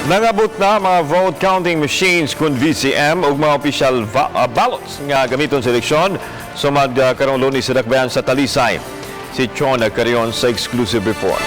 Nangabot na mga vote counting machines kun VCM ug mga official ballots nga gamiton sa eleksyon sumad karong Lunes sa dakbayan sa Talisay. Si Chona Carion sa exclusive report.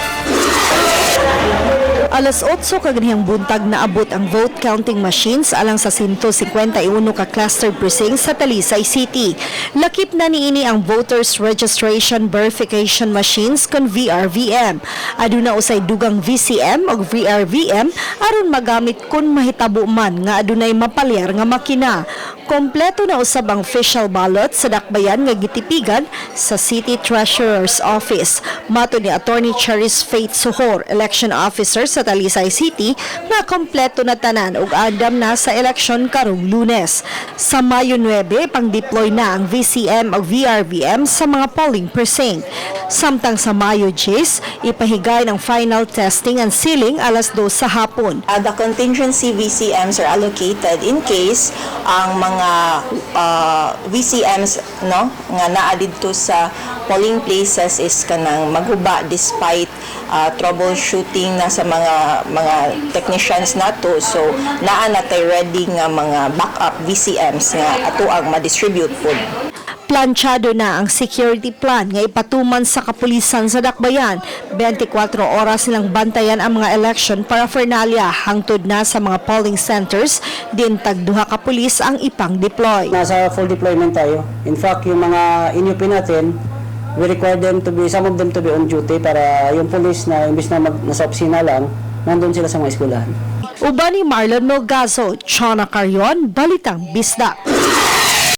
Alas 8 kaganihang buntag naabot ang vote counting machines alang sa 151 ka cluster precinct sa Talisay City. Lakip na niini ang Voters Registration Verification Machines kon VRVM. Aduna usay dugang VCM og VRVM aron magamit kun mahitabo man nga adunay mapalyar nga makina. Kompleto na usab ang official ballot sa dakbayan nga gitipigan sa City Treasurer's Office. Mato ni Attorney Charis Faith Suhor, election officer sa Talisay City, nga kompleto na tanan ug andam na sa eleksyon karong Lunes. Sa Mayo 9, pang-deploy na ang VCM ug VRVM sa mga polling precinct. Samtang sa Mayo 10, ipahigay ng final testing and sealing alas 2 sa hapon. The contingency VCMs are allocated in case ang mga VCMs, no, nga naa didto sa polling places is kanang maghuba despite troubleshooting na sa mga technicians nato, so naa na tay ready nga mga backup VCMs nga ato ang ma-distribute pod. Planchado na ang security plan nga ipatuman sa kapulisan sa Dakbayan. 24 oras nilang bantayan ang mga election paraphernalia hangtod na sa mga polling centers, din tag duha ka pulis ang ipang-deploy. Nasa full deployment tayo. In fact, yung mga NUP natin, we require them to be, some of them to be on duty para yung police na imbis na nasa opisina lang, nandun sila sa mga eskwelahan. Uban ni Marlon Melgazo, Chona Carion, Balitang Bisdak.